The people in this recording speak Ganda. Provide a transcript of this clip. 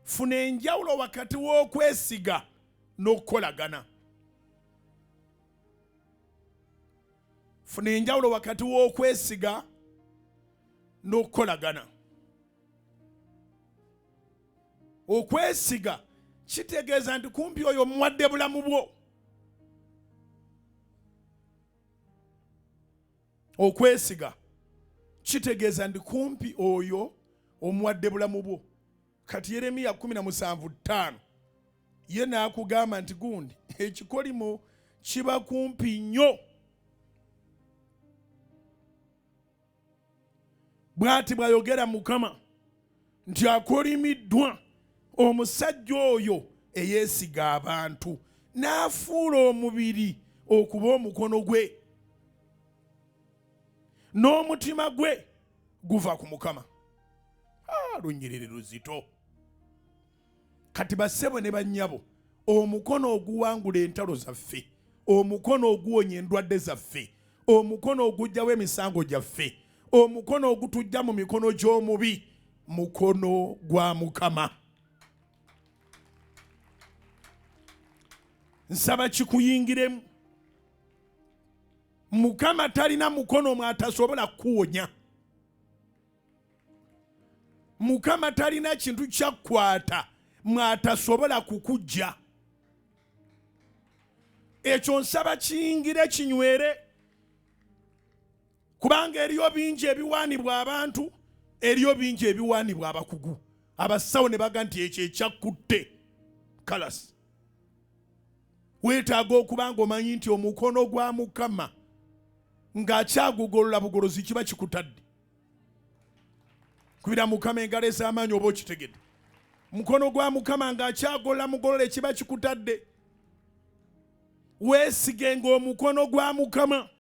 Funa enjawulo wakati w'okwesiga n'okukolagana. Funa enjawulo wakati w'okwesiga n'okukolagana. Okwesiga kitegeeza nti kumpi oyo omuwadde bulamu bwo. Okwesiga kitegeeza nti kumpi oyo omuwadde bulamu bwo. Kati Yeremiya 17:5 ye n'akugamba nti gundi ekikolimo kiba kumpi nnyo. Bw'ati bw'ayogera Mukama nti akolimiddwa omusajja oyo eyeesiga abantu n'afuula omubiri okuba omukono gwe n'omutima gwe guva ku Mukama. Lunyiriri luzito. Kati bassebo ne bannyabo, omukono oguwangula entalo zaffe, omukono oguwonya endwadde zaffe, omukono oguggyawo emisango gyaffe, omukono ogutujja mu mikono gy'omubi, mukono gwa Mukama. Nsaba kikuyingiremu. Mukama talina mukono mw'atasobola kukuwonya. Mukama talina kintu kyakkwata mw'atasobola kukujja. Ekyo nsaba kiyingire kinywere, kubanga eriyo bingi ebiwaanibwa abantu, eriyo bingi ebiwaanibwa abakugu, abasawo ne baga nti ekyo ekyakkutte kalasi. Weetaaga okuba ng'omanyi nti omukono gwa Mukama ng'akyagugolola bugolozi kiba kikutadde. Kubira Mukama engalo ez'amaanyi oba okitegedde. Mukono gwa Mukama ng'akyagolola mugolola ekiba kikutadde. Weesigenga omukono gwa Mukama.